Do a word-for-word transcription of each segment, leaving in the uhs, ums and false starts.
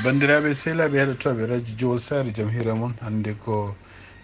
Banndiraaɓe sehilaaɓe heɗotooɓe radio Jowol Saare, jam hiire mon. Hannde ko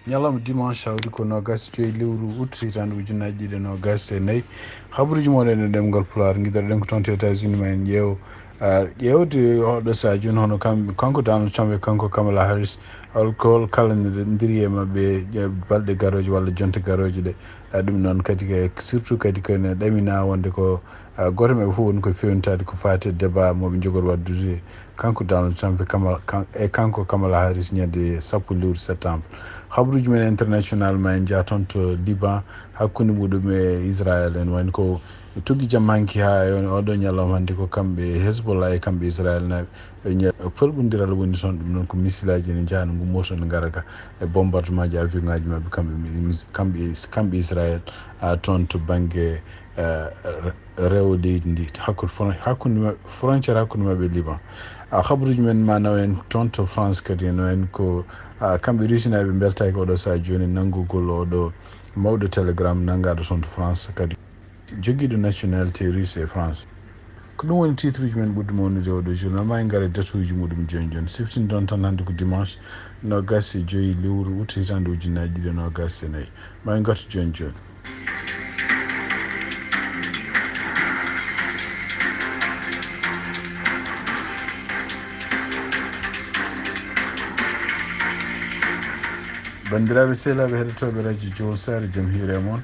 ñalawma dimanche, hawri ko noogaas e joy lewru août hitaande ujunnaji ɗiɗi e noogaas e nayi. Habaruuji mon en e ɗemngal Pulaar, ngiɗoɗen ko toon to États-Unis, ma en ƴeew, ah, ƴeewde oɗo sahaa jooni, hono kam, kanko Donald Trump e kanko Kamala Harris, hol ko, hol kalandiri e maɓɓe, eh, balɗe garooje walla jonte garooje ɗe. Ah, ɗum noon kadi ko, surtout kadi ko ene ɗamina wonde ko, ah, gooto e maɓɓe fof woni ko feewnitaade ko faati e débat mo ɓe njogori waɗdude, kanko Donald Trump e Kamala, kan-, e kanko Kamala Harris ñande sappo lewru septembre. Habaruuji men international, ma en njah toon to Liban, hakkunde muɗum e Israël. En wayno ko tuggi jam hanki haa e on, oɗo ñalawma hannde ko kamɓe Hezbollah e kamɓe Israël naaɓe. E ña-, pelɓondiral woni toon, ɗum noon ko misilaaji ene njahana ngu moto ne ngara ga e bombardement ji avion ngaji maɓɓe kamɓe, kamɓe, kamɓe Israël, ah, toon to bannge, eh, rewo leydi ndi, hakkunde fron-, hakkunde maɓɓe, frontière hakkunde maɓɓe e Liban. Ah, habaruuji men ma naw en toon to France kadi, en wayno ko, ah, kamɓe Rusinaaɓe mbeltaaki oɗo sahaa jooni nanngugol oɗo mawɗo Telegram nanngaaɗo toon to France kadi, jogiiɗo nationalité russe e France. Ko ɗum woni titre uji men ɓurɗi mawnude oɗo journal. Ma en ngar e date uji muɗum jooni jooni. Siftinɗon tan hannde ko dimanche noogaas e joy lewru août hitaande ujunnaji ɗiɗi e noogaas e nayi. Ma en ngartu jooni jooni. Banndiraaɓe sehilaaɓe heɗotooɓe radio Jowol Saare, jam hiire mon.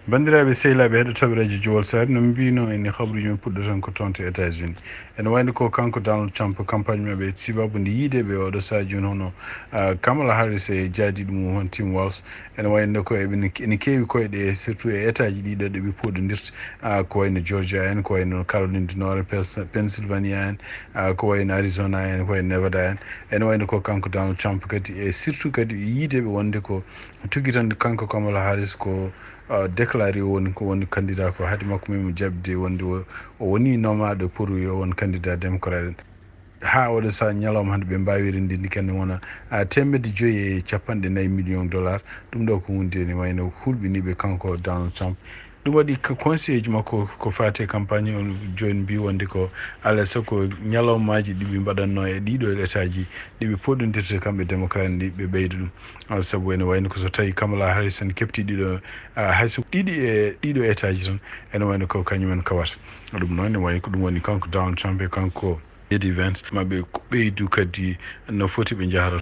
Banndiraaɓe sehilaaɓe heɗotooɓe radio Jowol Saare, no mbino en ni, habaruuji men puɗɗoton ko toon to États-Unis. Ene wayno ko kanko Donald Trump, campagne maɓɓe, sababu nde yiideɓe oɗo sahaa jooni hono, ah, Kamala Harris e jaadiiɗo mum hono Tim Walz. Ene wayno ko eɓe, ene keewi koyɗe, surtout e État ji ɗiɗo ɗe ɓe pooɗondirta, ah, ko wayno Georgia en, ko wayno Caroline du Nord, Pens-, Pennsylvania en, ah, ko wayno Arizona en, ko wayno Nevada en. Ene wayno ko kanko Donald Trump kadi, e surtout kadi yiideɓe wonde ko tuggi tan kanko Kamala Harris ko, ah, déclaré woni ko woni candidat ko, haade makko mum jaɓde wonde o, o woni nomaaɗo pour yo won candidat démocrate. Haa oɗo sahaa ñalawma hannde ɓe mbaawi renndinde kadi wona, ah, teemedde joyi e capanɗe nayi million dollar. Ɗum ɗo ko huunde ne wayno hulɓiniiɓe kanko Donald Trump. Ɗum waɗi ko conseil ji makko ko faati e campagne on jooni mbi wonde ko alaa e sago ñalawmaaji ɗi ɓe mbaɗatnoo e ɗiɗo État ji ɗi ɓe pooɗondirta kamɓe démocrate ɗi ɓe ɓeyda ɗum. Ah, sabu ene wayno ko so tawi Kamala Harris en kefti ɗiɗo, ah, hay so ɗiɗi e ɗiɗo État ji tan, ene wayno ko kañum en kawata. Ɗum noon ne wayi ko ɗum woni kanko Donald Trump e kanko J D Vance maɓe ɓeydu kadi no foti ɓe njahra,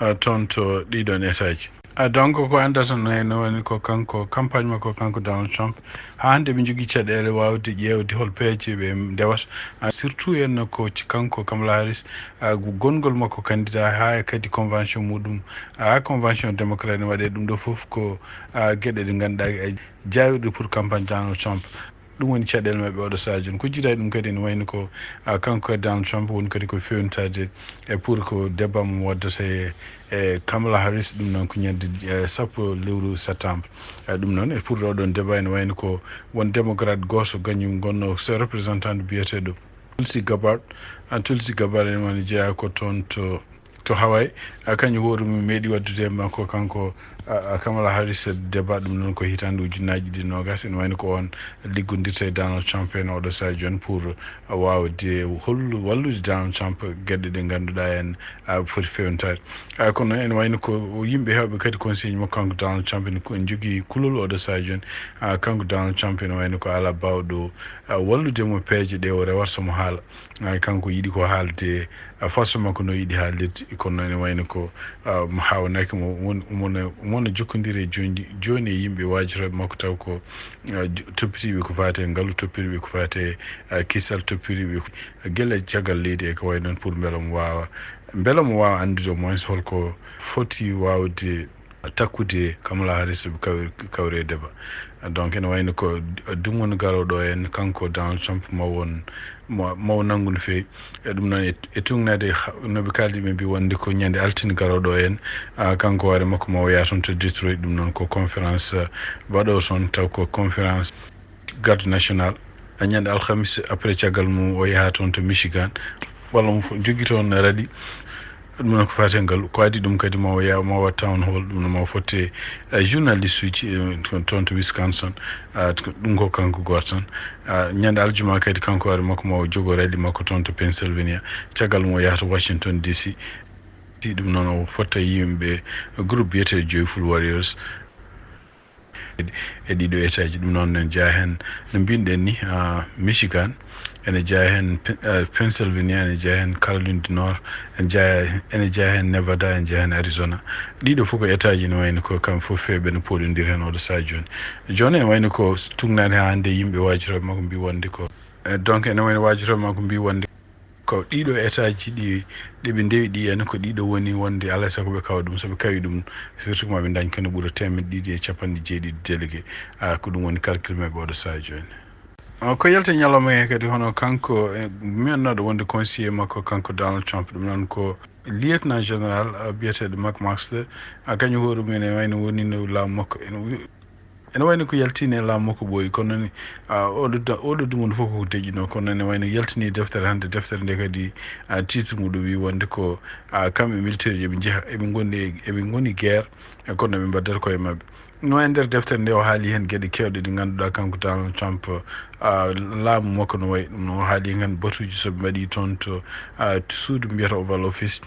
ah, toon to ɗiɗon État ji. Ah, donc ko anndata no, ene wayno ko kanko, campagne makko kanko Donald Trump, haa hannde ɓe njogii caɗeele waawde ƴeewde hol peeje ɓe ndewata. Ah, surtout en ko ci-, kanko Kamala Harris, ah, gu-, gongol makko candidat haa e kadi convention muɗum, haa convention démocrate ne waɗee, ɗum ɗo fof ko, ah, geɗe ɗe ngannduɗaa, eh, jaawirɗe pour campagne Donald Trump. Ɗum woni caɗeele maɓɓe oɗo sahaa jooni. Ko jiidaa e ɗum kadi ene wayno ko, ah, kanko kadi Donald Trump woni kadi ko feewnitaade e pour ko débat mo waddata e, e Kamala Harris, ɗum noon ko ñande, eh, sappo lewru septembre. Eh, ɗum noon e pour oɗon débat ene wayno ko won démocrate gooto kañum gonno so représentant biyeteeɗo Tulsi Gabbard. Ah, Tulsi Gabbard ene wayno jeyaa ko toon to to Hawaii, ah, kañum hoore mum meeɗi waɗdude e makko kanko, ah, ah, Kamala Harris débat, ɗum noon ko hitaande ujunnaaji ɗiɗi noogaas. Ene wayno ko oon liggondirta e Donald Trump en oɗo sahaa jooni pour, ah, waawde hollu-, wallude Donald Trump geɗe ɗe ngannduɗaa en, ah, foti feewnitaade. Ah, kono ene wayno ko yimɓe heewɓe kadi conseil makko kanko Donald Trump en ko en njogii kulol oɗo sahaa jooni. Ah, kanko Donald Trump ene wayno ko alaa baawɗo, ah, wallude mo peeje ɗe o rewata so mo haala. Ay, kanko yiɗi ko haalde, a, façon makko no yiɗi haalde, kono ene wayno ko, a, mo haawnaaki mo won-, mo no, mo no jokkondiri e jooni, jooni e yimɓe waajorooɓe makko, taw ko, a, jo-, toppitiiɓe ko faati e ngalu, toppitiiɓe ko faati e, a, kisal, toppitiiɓe ko, a, gila caggal leydi e ko wayi noon, pour mbela mo waawa, mbela mo waawa anndude au moins holko foti waawde takkude Kamala Harris ɓe kawri, kawri e débat. Donc ene wayno ko dumunna garooɗo en, kanko Donald Trump ma won, ma, ma o nanngu no feewi. E ɗum noon e, e tuugnaade ha, no ɓe kaaldi ɓe mbi wonde ko ñande altine garooɗo en, a, kanko hoore makko ma o yaha toon to Detroit, ɗum noon ko conférence, a, waɗo toon taw ko conférence garde national. A, ñande alhamis après caggal mum o yaha toon to Michigan. Walla mo fo-, jogii toon radi. Ɗum noon ko faati e ngal, ko adii ɗum kadi ma o yaha ma waɗ town hall, ɗum noon ma o fotte e journaliste uji, eh, toon to Wisconsin. Ah, ɗum ko kanko gooto tan. Ah, ñande aljuma kadi kanko hoore makko ma o jogo rally makko toon to Pennsylvania. Caggal mum o yaha to Washington D C. Ɗum noon o fotta yimɓe groupe biyeteeɗo Joyful Warriors. E ɗiɗo état ji, ɗum noon ene jeyaa heen no mbinɗen ni, ah, Michigan, ene jeyaa heen Pe-, ah, Pennsylvania, ene jeyaa heen Caroline du Nord, ene jeyaa, ene jeyaa heen Nevada, ene jeyaa heen Arizona. Ɗiɗo fof ko état ji ne wayno ko kam fof feeɓe no pooɗondiri heen oɗo sahaa jooni. Jooni ene wayno ko tugnaade haa hannde yimɓe waajorooɓe makko mbi wonde ko. Eh, donc ene wayno waajorooɓe makko mbi wonde ko ɗiɗo état ji ɗi, ɗi ɓe ndewi ɗi, ene ko ɗiɗo woni wonde alaa e sago ɓe kawa ɗum. So ɓe kawi ɗum, surtout ko ma ɓe ndañ kono ɓura teemeɗɗe ɗiɗi e capanɗe jeeɗiɗi délégué. Ah, ko ɗum woni calcul maɓɓe oɗo sahaa jooni. Ah, ko yalti ñalawma he kadi, hono kanko, eh, mennooɗo wonde conseiller makko, kanko Donald Trump, ɗum noon ko lieutenant général, ah, biyeteeɗo McMaster, ah, kañum hoore mum ene wayno woni no laamu makko, ene wi-, ene wayno ko yaltiino e laamu makko ɓooyi, kono noon, ah, oɗo da-, oɗo dumunna fof ko deƴƴuno, kono noon ene wayno yaltinii deftere hannde, deftere nde kadi, ah, titre muɗum wi wonde ko, ah, kamɓe militaire ji eɓe njeha, eɓe ngoni, eɓe ngoni guerre, e kono ɓe mbaddata koye maɓɓe. No e nder deftere nde o haali heen geɗe keewɗe ɗe ngannduɗaa kanko Donald Trump, ah, laamu makko no wayi ɗum, no o haali heen batuuji so ɓe mbaɗi toon to, ah, to suudu mbiyata Oval Office.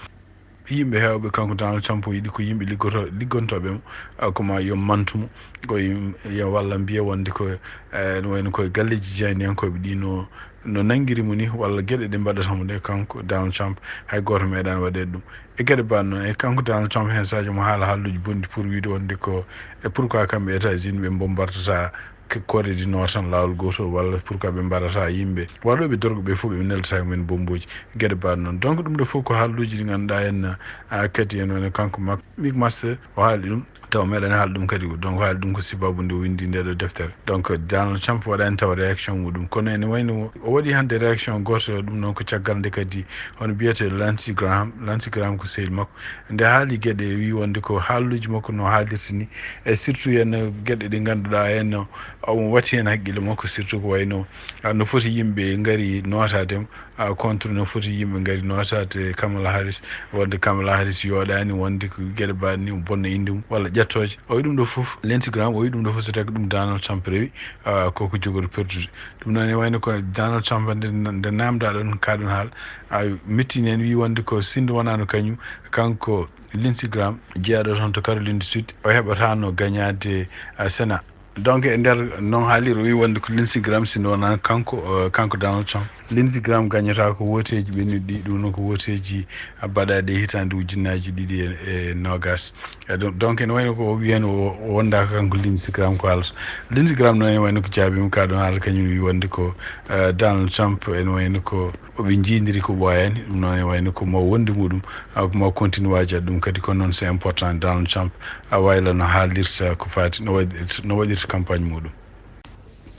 Yimɓe heewɓe kanko Donald Trump o yiɗi ko yimɓe liggoto-, liggantooɓe mo, ah, ko ma yo mantu mo, ko yim-, yo walla mbiya wonde ko, eh, no wayno koye galleeji jaayndiyankooɓe ɗi no, no nanngiri mo ni, walla geɗe ɗe mbaɗata mo ɗe kanko Donald Trump, hay gooto meeɗaani waɗeede ɗum. E geɗe mbaɗ noon, e kanko Donald Trump heen sahaji omo haala haalluuji bonɗi pour wiide wonde ko, e pourquoi kamɓe États-Unis ɓe mbombardata K-, Corée du Nord tan laawol gootol, walla pourquoi ɓe mbaɗata yimɓe waɗooɓe dorgo ɓe fof ɓe neldata e mumen bombooji, geɗe mbaɗ noon. Donc ɗum ɗo fof ko haalluuji ɗi ngannduɗaa en, ah, kadi en woni kanko Mac-, McMaster o haali ɗum, tawa meeɗaani haalde ɗum kadi. Donc haali ɗum ko sababu nde o winndi nde ɗo deftere. Donc Donald Trump waɗaani tawa réaction muɗum, kono ene wayno o waɗi hannde réaction gooto, ɗum noon ko caggal nde kadi hono mbiyetee Lindsey Graham, Lindsey Graham ko sehil makko, nde haali geɗe, wi wonde ko haalluuji makko no haalirta ni, e surtout heen geɗe ɗe ngannduɗaa heen no omo watti heen haqqille makko, surtout ko wayno, ah, no foti yimɓe ngari nootaade mo, ah, contre no foti yimɓe ngari nootaade Kamala Harris, wonde Kamala Harris yooɗaani, wonde ko geɗe mbaɗ ni, bonna innde mum walla ƴettooje. O wi ɗum ɗo fof, Lindsey Graham, o wi ɗum ɗo fof so tawi ko ɗum Donald Trump rewi, ah, koko jogori perdude. Ɗum noon ene wayno ko Donald Trump nde, nde naamndaa ɗon, kaɗon haal, a mettini heen, wi wonde ko sinno wonaano kañum, kanko Lindsey Graham, jeyaaɗo toon to Caroline du Sud, o heɓataano gañaade, ah, Sénat. Donc e nder noon haalirde o wi wonde ko Lindsey Graham, sinno wonaano kanko, eh, kanko Donald Trump, Lindsey Graham gañata ko wooteeji ɓennuɗi ɗi, ɗum noon ko wooteeji, ah, mbaɗaaɗi e hitaande ujunnaaji ɗiɗi e, e noogaas. E ɗum, donc ene wayno ko o wi heen o, o wondaaka kanko Lindsey Graham ko haalata. Lindsey Graham noon ene wayno ko jaabiima ka ɗon haala, kañum wi wonde ko, eh, Donald Trump ene wayno ko oɓe njiidiri ko ɓooyaani, ɗum noon ene wayno ko mo wondi muɗum, ah, ko mo continue waajaade ɗum kadi, kono noon c'est important Donald Trump a wayla no haalirta ko faati no waɗirta, no waɗirta campagne muɗum.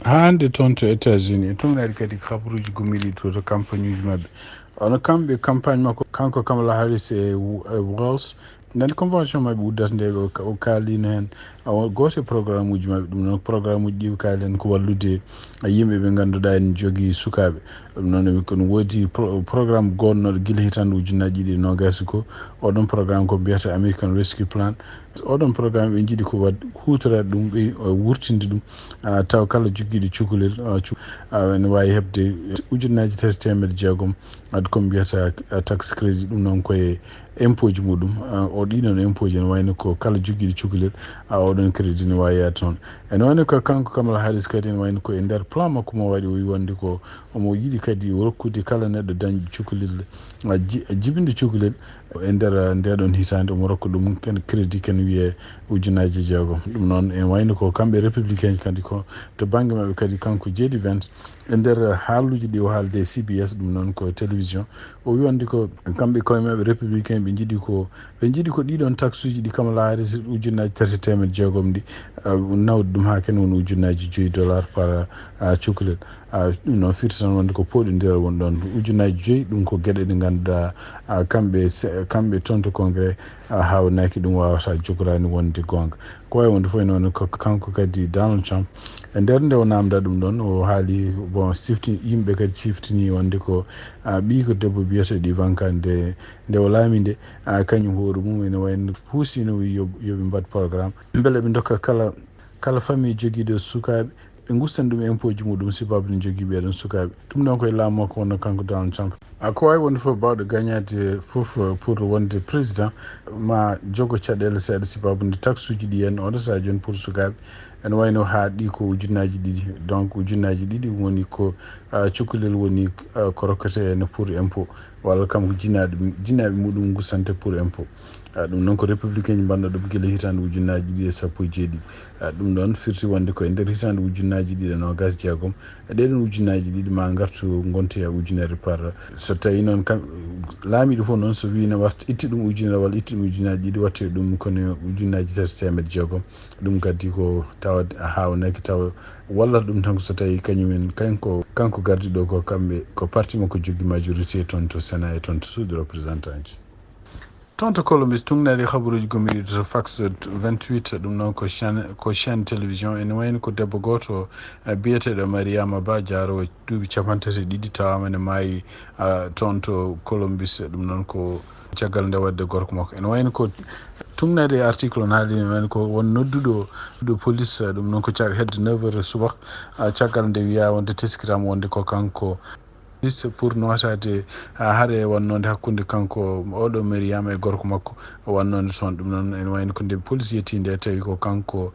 Haa hannde toon to États-Unis, e toon ari kadi kabaruuji gummiiɗi to, to campagne uji maɓɓe. Ono kamɓe campagne makko, kanko Kamala Harris e, e Walz, nani convention maɓɓe uddata nde, o ka-, o kaalino heen, awa, gooto e programme uji maɓɓe, ɗum noon programme uji ɗi o kaali heen ko wallude yimɓe ɓe ngannduɗaa ene njogii sukaaɓe. Ɗum noon ene, kono woodi pro-, programme gonnooɗo gila hitaande ujunnaaji ɗiɗi e noogaas ko, oɗon programme ko mbiyata American Rescue Plan. Oɗon programme ɓe njiɗi ko waɗ-, huutoraade ɗum, ɓe, eh, wurtinde ɗum, ah, taw kala jogiiɗo cukalel, ah, cu-, ah, ene waawi heɓde ujunnaaji tati teemedde jeegom, aɗa ko mbiyata, ah, tax credit, ɗum noon koye impôt ji muɗum, ah, o ɗiɗon impôt ji ene wayno ko kala jogiiɗo cukalel, ah, oɗon crédit ne waawi yaade toon. Ene wayno ko kanko Kamala Harris kadi ene wayno ko e nder plan makko mo waɗi, o wi wonde ko omo yiɗi kadi rokkude kala neɗɗo dañɗo cukalel, ah, ji-, jibinde cukalel e nder, ah, ndeɗon hitaande, omo rokka ɗum ken crédit ken wiyee ujunnaaji jeegom. Ɗum noon ene wayno ko kamɓe républicain ji kadi ko to bannge maɓɓe kadi kanko J D Vance, e nder haaluuji ɗi o haalde e C B S, ɗum noon ko télévision, o wi wonde ko kamɓe koye maɓɓe républicain ɓe njiɗi ko, ɓe njiɗi ko ɗiɗon taxe uji ɗi Kamala Harris ujunnaaji tati e teemedde jeegom ɗi, ah, nawde ɗum haa ken woni ujunnaaji joyi dollar par, ah, cukalel. Ɗum noon firti tan wonde ko pooɗondiral woni ɗoon. Ujunnaaji joyi, ɗum ko geɗe ɗe ngannduɗaa kamɓe kamɓe toon to Congrès haawnaaki, ɗum waawata jogoraani wonde goonga. Ko wayi wonde fof noon, ko kanko kadi Donald Trump, e nder nde o naamnda ɗum ɗoon, o haali, bon, sifti yimɓe kadi ciftini wonde ko ɓiy ko debbo biyeteeɗo Ivanka, nde nde o laami nde, kañum hoore mum ene wayno huusi no wiyi yo yo ɓe mbaɗ programme mbele ɓe ndokka kala kala famille jogiiɗo sukaaɓe, ɓe ngusten ɗum impôt ji muɗum sibabu ne jogii ɓeeɗon sukaaɓe. Ɗum ɗon koye laamu makko wonno kanko Donald Trump. A ko waawi wonde fof baawɗo gañaade fof pour wonde président ma jogo caɗeele seeɗa sibabu nde taxuuji ɗi en oɗo sahaa jooni pour sukaaɓe ene wayno haa ɗi ko ujunnaaji ɗiɗi. Donc ujunnaaji ɗiɗi woni ko cukkalel woni ko rokkete ene pour impôt walla kam ko jinaaɓe jinaaɓe muɗum ngusante pour impôt. Ɗum noon ko républicain ji mbanno ɗum gila hitaande ujunnaaji ɗiɗi e sappo e jeeɗiɗi. Ɗum ɗoon firti wonde ko e nder hitaande ujunnaaji ɗiɗi e noogas jeegom e ɗeɗon ujunnaaji ɗiɗi ma ngartu ngontoya ujunere par so tawi noon kam laamiiɗo fof noon so wii ne warta itti ɗum ujunere walla itti ɗum ujunnaaji ɗiɗi watte ɗum kono ujunnaaji tati teemedde jeegom. Ɗum gaddi ko tawa haawnaki tawa wallata ɗum tan ko so tawi kañumen kanko kanko gardi ɗo ko kamɓe ko parti makko joggi majorité toon to Sénat e toon to suudu représentant ji. Toon to Colombie, tungnaade habaruuji gommiɗi to Fox vingt-huit, ɗum noon ko chaîne ko chaîne télévision ene wayno ko debbo gooto biyeteeɗo Mariama Ba jaaroowo duuɓi capanɗe tati e ɗiɗi tawaama ene maayi toon to Colombie. Ɗum noon ko caggal nde waɗde gorko makko ene wayno ko tungnaade e article on haali ene wayno ko won nodduɗo ɗo police ɗum noon ko hedde neuf heures subaka caggal nde wiya wonde teskiraama wonde ko kanko police pour nootaade haɗe wonnode hakkunde kanko oɗo Mariama e gorko makko wonnode toon. Ɗum noon ene wayno ko nde police yetti nde tawi ko kanko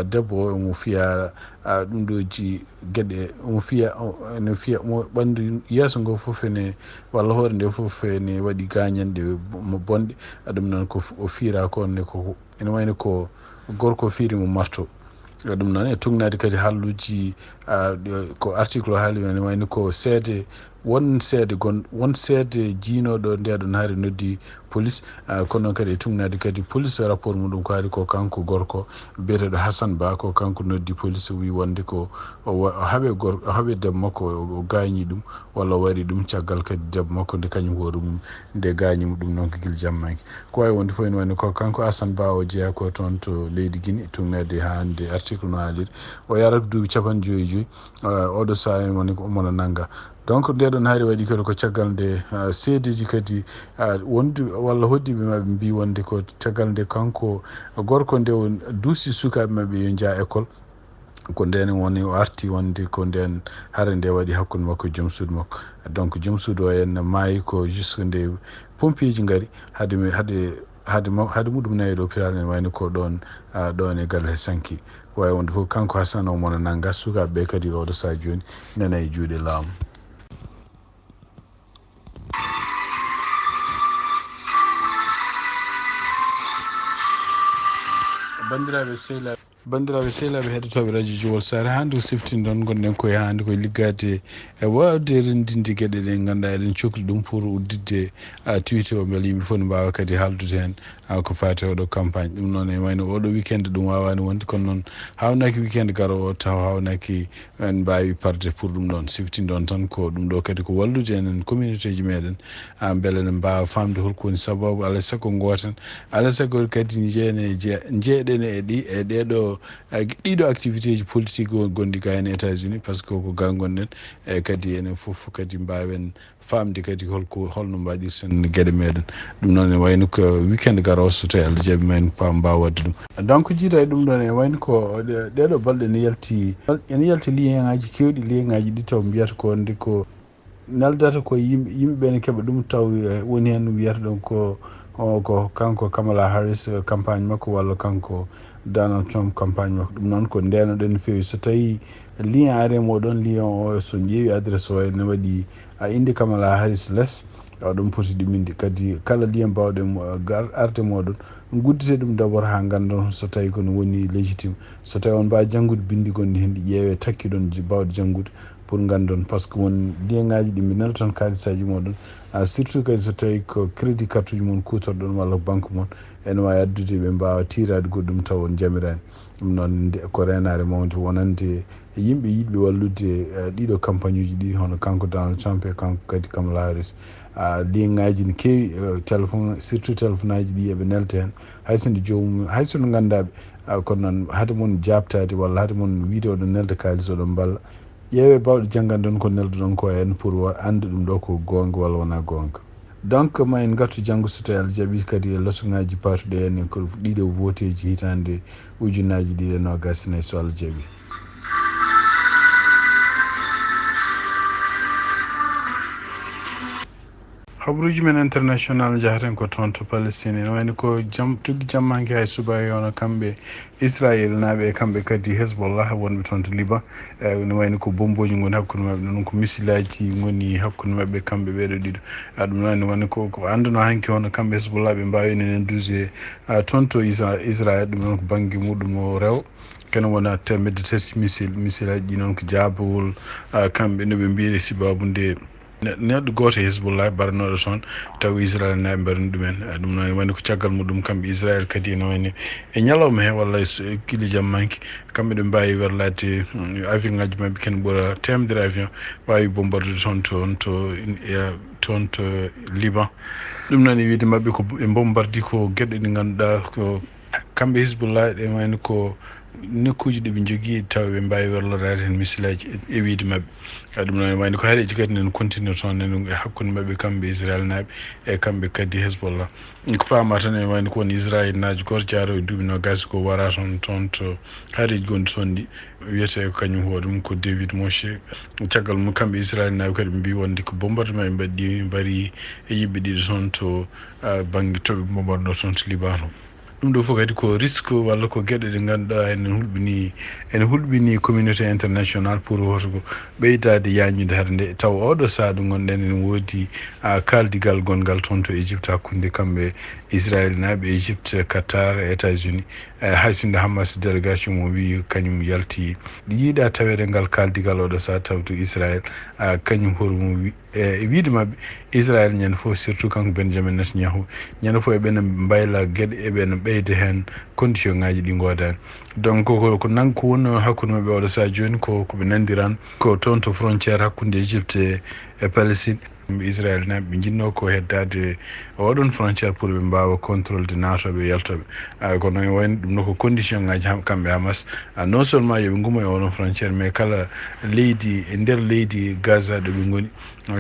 debbo o omo fiya ɗum ɗo ji geɗe omo fiya ene fiya omo ɓanndu yeeso ngo fof ene walla hoore nde fof ene waɗi gañanɗe bonɗe. Ɗum noon ko o fiira ko ne ko ene wayno ko gorko fiiri mo marto. Ɗum noon e tungnaade kadi halluuji ko article o haali ene wayno ko seede won seede gon won seede jiinooɗo ndeɗon hari noddi police. Kono noon kadi e tungnaade kadi police rapport muɗum ko haali ko kanko gorko biyeteeɗo Hassan Ba ko kanko noddi police o wii wonde ko o haɓe gor o haɓe debbo makko o gaañi ɗum walla o waɗi ɗum caggal kadi debbo makko nde kañum hoore mum nde gaañi mo. Ɗum noon ko gila jammaaki ko wawi wonde fof ene wayno ko kanko Assane Ba o jeeya ko toon to leydi Guinée tungnaade haa hannde article no haaliri o yarata duuɓi capanɗe joyi e joyi. Oɗo saha en woni ko omo nannga donc ndeɗon hari waɗi kadi ko caggal nde seedeji kadi wondu walla hoddiɓe maɓɓe mbi wonde ko caggal nde kanko gorko nde o duusi sukaɓe maɓɓe yo jaa école. Ko nden woni o arti wonde ko nden hare nde waɗi hakkunde makko e joom suudu makko. Donc joom suudu o en maayi ko juste nde pompier ji ngari hade hade hade muɗum nayi ɗo piral en wayno ko ɗon ɗon e galle sanki. Ko wawi wonde fof kanko Hassan o mona nanga sukaɓe ɓe kadi oɗo saha joni nana e juuɗe laamu. Bandiraɓe sehilaaɓe bandiraɓe sehilaaɓe heɗotooɓe radio jowol saare hannde ko siftinɗon gonɗen koye hannde koye liggaade e wawde renndinde geɗe ɗe ngannduɗaa eɗen cokli ɗum pour udditde tiwti o mbele yimɓe fof ne mbaawa kadi haaldude heen ko faati oɗo campagne. Ɗum noon e wayno oɗo weekend ɗum wawaani wonde kono noon haawnaki weekend garowo o taw haawnaki en mbaawi parde pour ɗum ɗoon siftinɗon tan ko ɗum ɗo kadi ko wallude enen communauté ji meɗen mbele ne mbaawa famde holko woni sababu alay sago gooten alay sago kadi njeene jeeɗene e ɗi e ɗeɗo ɗiɗo activité ji politique gonɗi ga en États-Unis par ce que ko ga gonɗen e kadi enen fof kadi mbaawen famde kadi holko holno mbaɗirten geɗe meɗen. Ɗum noon ne wayno ko weekend garowo so tawi Allah jaaɓi ma en paam mbawa wadde ɗum. Donc jiida e ɗum ɗon e wayno ko ɗeɗo balɗe ne yalti ene yalti lien ngaji kewɗi lien ngaji ɗi taw mbiyata ko wonde ko neldata ko yimɓe yimɓe ɓe ne keɓa ɗum taw woni hen wiyata ɗum ko ko kanko Kamala Harris campagne makko walla kanko Donald Trump campagne makko. Ɗum noon ko ndenoɗen no feewi so tawi lien ari e moɗon lien o so ƴeewi adresse o ene waɗi a inde Kamala Harris les. Oɗon poti ɗuminde kadi kala lien mbawɗe arde moɗon guddite ɗum d'abord ha gandon so tawi kono woni légitime so tawi on mbawi janngude bindi gonɗi hen ɗi ƴeewe takkiɗon mbawɗe janngude. pour nganndon, par ce que won lien ngaji ɗi ɓe nelton kaalisaaji muɗum, a surtout kadi so tawi ko crédit carte uji mon kuutorɗon walla banque mon, ene wawi addude ɓe mbawa tirade goɗɗum taw on jamirani. Ɗum noon nde ko renare mawde wonande e yimɓe yiɗɓe wallude, eh, ɗiɗo campagne uji ɗi, hono kanko Donald Trump e kanko kadi Kamala Harris. Ah, lien ngaji ne kewi, eh, téléphone, surtout téléphone aji ɗi eɓe nelta hen, hay so nde joomum, hay so nde nganndaɓe. Ah, kono noon, hade mon jaabtaade walla hade mon wiide oɗon nelda kaalis, oɗon mballa, ƴeewe baawɗe jannganɗon ko nelduɗon ko heen pour wa-, annde ɗum ɗo ko goonga walla wonaa goonga. Donc, ma en ngartu janngo so tawi Allah jaɓi kadi e leçon ngaji paatuɗe heen e ko ɗiɗo voteji hitaande ujunnaaji ɗiɗi e noogas e nayi so Allah jaɓi. Habruuji men international njahaten ko toon to Palestine. Ene wayno ko jam, tuggi jammanke hay subaka, wano kamɓe Israel naaɓe e kamɓe kadi Hezbollah wonɓe toon to Liban. Eh, ene wayno ko bombooji ngoni hakkunde maɓɓe, ɗum ko misilaji ngoni hakkunde maɓɓe kamɓe ɓeeɗo ɗiɗo. Ah, ɗum noon ene wayno ko, ko annduno hanki hono kamɓe Hezbollah ɓe mbaawi enen duuse, ah, toon to Isra-, Israel, ɗum noon ko bannge muɗum o rewo. Kene wona teemedde tati misil, misilaji ɗi noon ko jaabawol, ah, kamɓe no ɓe mbiyri sababu nde Ne-, neɗɗo gooto e Hezbollah barnooɗo toon, taw Israel naaɓe mbarni ɗumen. Eh, ɗum noon woni ko caggal muɗum kamɓe Israel kadi ene wayno e ñalawma he walla e s-, e gila jammanke, kamɓe ɗo mbaawi werlaade, mm, avion ngaji maɓɓe ken ɓura teemedere avion, waawi bombardude toon, toon to, eh, toon to Liban. Ɗum noon e wiide maɓɓe ko ɓe bombardi ko geɗe ɗe ngannduɗaa ko kamɓe Hizbullah, ɗe wayno ko nokkuuji ɗi ɓe njogii, tawa ɓe mbaawi werloraade heen misilaji e, e wiyde maɓɓe. Ka ɗum noon, wayno ko haareeji kadi nana continue toon nana e hakkunde maɓɓe, kamɓe Israel naaɓe e kamɓe kadi Hezbollah. Ko faama tan, ene wayno ko won Israel naajo gooto jaaɗo e duuɓi noogaas ko wara toon, toon to haareeji gonɗi toon ɗi, wiyetee ko kañum hoore mum ko David Moshe. Caggal mum, kamɓe Israel naaɓe kadi ɓe mbii wonde ko bombardement ɓe mbaɗi, mbari e yimɓe ɗiɗo toon to, ah, bannge to ɓe bombarno toon to Liban toon. Ɗum ɗo fof kadi ko risque walla ko geɗe ɗe ngannduɗaa ene hulɓini, ene hulɓini communauté international pour hoto ko ɓeydaade yaañude hade nde. Taw oɗo sahaa ɗo ngonɗen ene woodi, ah, kaaldigal gonngal toon to Égypte hakkunde kamɓe Israel naaɓe, Égypte, Qatar e États-Unis. Eh, hay sinno Hamas délégation mo wi kañum yalti. Yiɗa taweede ngal kaaldigal oɗo sahaa taw to Israel, ah, kañum hoore mum wi-, e, e wiyde maɓɓe, Israel ñande fof, surtout kanko Benjamin Netanyahu, ñande fof eɓena mbayla geɗe, eɓena ɓeyda heen condition ngaji ɗi ngoodani. Donc, ko, ko, ko nan-, ko woni hakkunde maɓɓe oɗo sahaa jooni, ko, ko ɓe nandiran, ko toon to frontière hakkunde Égypte e, e Palestine. Israel naaɓe ɓe njinnoo ko heddaade oɗon frontière pour ɓe mbaawa contrôle de naatooɓe e yaltooɓe. Ah, kono e wayno ɗum no ko condition ngaji ham-, kamɓe Hamas. Ah, non seulement yo ɓe ngumo e oɗon frontière, mais kala leydi e nder leydi Gaza ɗo ɓe ngoni,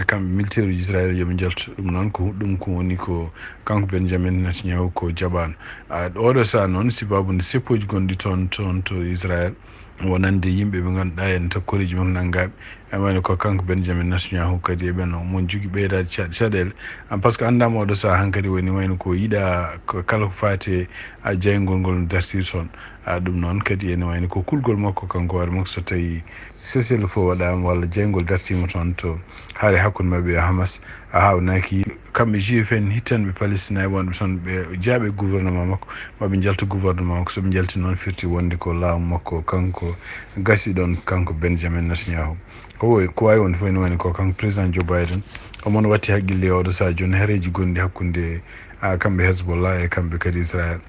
kamɓe militaire uji Israel yo ɓe njaltu. Ɗum noon ko ɗum ko woni ko kanko Benjamin Netanyahu ko jaɓaano. Ah, oɗo sahaa noon, sababu nde seppoji gonɗi toon, toon to Israel, wonande yimɓe ɓe ngannduɗaa en takkoreeji makko nanngaaɓe. E wayno ko kanko Benjamin Netanyahu kadi e ɓen, omo jogii ɓeydaade ca-, caɗeele. Ah, par ce que anndaama oɗo sahaa hankadi woni wayno ko yiɗa ko kala ko faati e, ah, jayngol ngol no dartiri toon. Ah, ɗum noon kadi ene wayno ko kulgol makko kanko hoore makko, so tawi cessez-le-feu waɗaama walla jayngol dartiima toon to haare hakkunde maɓɓe e Hamas, a haawnaaki. Kamɓe Juif en hittanɓe Palestine wonɓe toon, ɓe jaaɓe gouvernement makko, maɓe njalta gouvernement makko. So ɓe njalti noon, firti wonde ko laamu makko kanko gasi ɗoon, kanko Benjamin Netanyahu. Ko, ko waawi wonde fof ene wayno ko kanko président Joe Biden, omo watti haqqille e oɗo sahaa jooni haareeji gonɗi hakkunde, ah, kamɓe Hezbollah e kamɓe kadi Israel.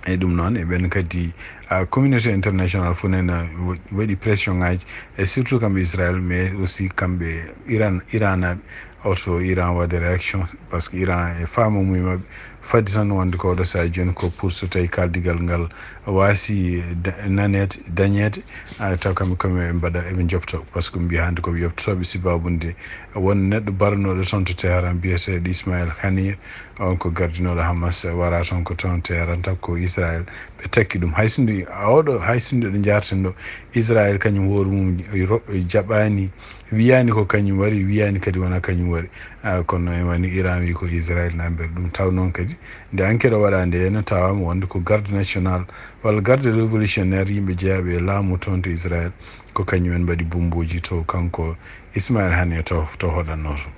E ɗum noon, e ɓen kadi, ah, communauté international fof nena wa-, waɗi pression ngaji, e surtout kamɓe Israel, mais aussi kamɓe Iran, Iran naaɓe, oto Iran waɗa réaction, par ce que Iran e faamo mum e maɓɓe, fadde tan wonde ko oɗo sahaa jooni ko pour so tawi kaaldigal ngal waasi da-, naneede, dañeede, ah, taw kamɓe, kamɓe ɓe mbaɗa, eɓe njofto, par ce que mbiya hannde ko ɓe yoftotooɓe sababu nde won neɗɗo barnooɗo toon to Teheran biyeteeɗo Ismail Haniyeh, on ko gardinooɗo Hamas, wara toon ko toon Teheran, taw ko Israel ɓe takki ɗum. Hay sinno oɗo, hay sinno ɗo njaarten ɗo, Israel kañum hoore mum ro-, jaɓaani, wiyaani ko kañum waɗi, wiyaani kadi wonaa kañum waɗi. Ah, kono e wayno Iran wi ko Israel naaɓe mbaɗi ɗum. Taw noon kadi, nde enquête o waɗaa nde, ene tawaama wonde ko garde national walla garde révolutionnaire, yimɓe jeyaaɓe e laamu toon to Israel, ko kañum en mbaɗi bombooji to kanko Ismail Haniyeh to, to hoɗannoo to.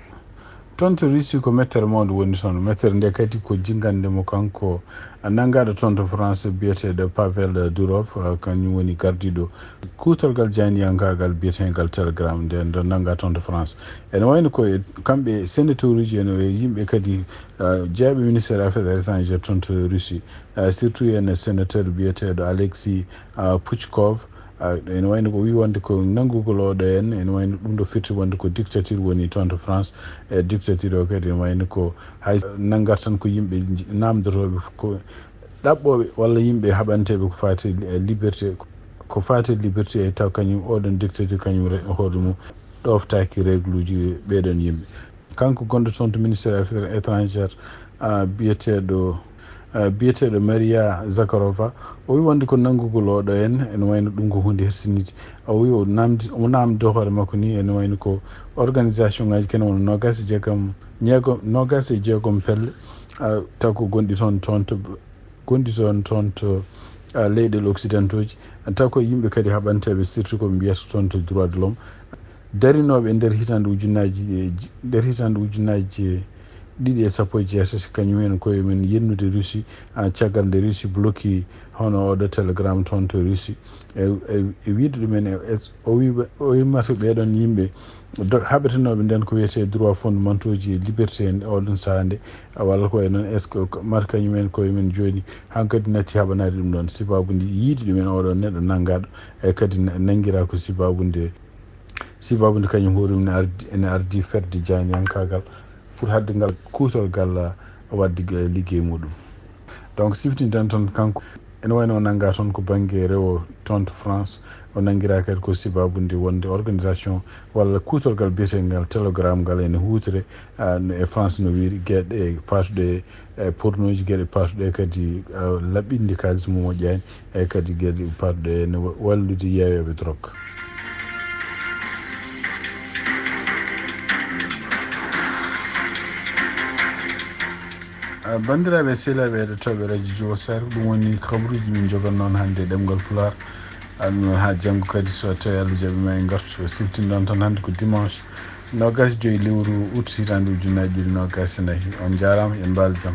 Toon to Russie ko mettere mawndo woni toon. Mettere nde kadi ko jinngande mo kanko nanngaaɗo toon to France biyeteeɗo Pavel Durov, ah, kañum woni gardiiɗo kuutorgal jaayndiyankaagal biyeteengal Telegram nde, nde nanngaa toon to France. Ene wayno ko e kamɓe sénateur uji, ene e yimɓe kadi, ah, jeeyaɓe ministère affaires étrangères toon to Russie, ah, surtout ene sénateur biyeteeɗo Alexis, ah, Puchkov. Ah, ene wayno ko wi wonde ko nanngugol oɗo en, ene wayno ɗum ɗo firti wonde ko dictature woni toon to France. E dictature o kadi ene wayno ko hay nanngat tan ko yimɓe j-, naamndotooɓe ko ɗaɓɓooɓe walla yimɓe haɓanteeɓe ko faati e liberté, ko faati e liberté e taw kañum oɗon dictature kañum re-, hoore mum ɗooftaaki règle uji ɓeɗon yimɓe. Kanko gonɗo toon to ministère affaires étrangères, ah, biyeteeɗo, ah, biyeteeɗo Maria Zakharova, o wi wonde ko nanngugol oɗo en, ene wayno ɗum ko huunde hersinide. O wi o naamndi, o naamndo hoore makko ni, ene wayno ko organisation ngaji kene wona noogaas e jeegom, ñeego-, noogaas e jeegom pelle, ah, taw ko gonɗi toon, toon to, gonɗi toon, toon to, ah, leyɗeele occidentaux ji. Taw ko yimɓe kadi haɓanteeɓe, surtout ko mbiyata toon to droit de l'homme. Darinooɓe nder hitaande ujunnaaji, nder hitaande ujunnaaji ɗiɗi e sappo e jeetati, kañum en koye men yennude Russie, ah, caggal nde Russie bloki hono oɗo Telegram toon to Russie. E, e, e wiide ɗumen, e, e, o wi, o wimmata ɓeɗon yimɓe do-, haɓetenooɓe nden ko wiyetee droit fondamentaux ji e liberté en oɗon sahaa nde, walla ko e noon, est-ce que ko, mata kañum en koye men jooni hankadi natti haɓanaade ɗum ɗon, sibabude yiide ɗumen oɗo neɗɗo nanngaaɗo, e kadi na-, nanngiraa ko sibabude, sibabude kañum hoore mum ne ardi, ene ardi fedde jaayndiyankaagal pour haɗde ngal kuutorgal, ah, waɗde ga-, liggey muɗum. Donc, siftinten tan kanko, ene wayno o nanngaa toon ko bannge rewo toon to France, o nanngiraa kadi ko sibabude wonde organisation walla kuutorgal biyetengal Telegram ngal ene huutore, ah, no e France no wiiri, geɗe paatuɗe e pornoji, geɗe paatuɗe kadi, ah, laɓɓinde kaalis mo moƴƴaani, e kadi geɗe paatuɗe ene wa-, wallude yeeyooɓe drogue. Ah, banndiraaɓe e sehilaaɓe heɗotooɓe Radio Djibo Sar, ɗum woni kabaruuji min njoganno on hannde e ɗemngal Pulaar. Ah, ɗum noon haa janngo kadi, so tawii Allah jaɓii ma en ngartu, siftinɗon tan hannde ko dimanche noogaas e joy lewru août hitaande ujunnaaji ɗiɗi noogaas e nayi. On njaaraama, en mbaal jam.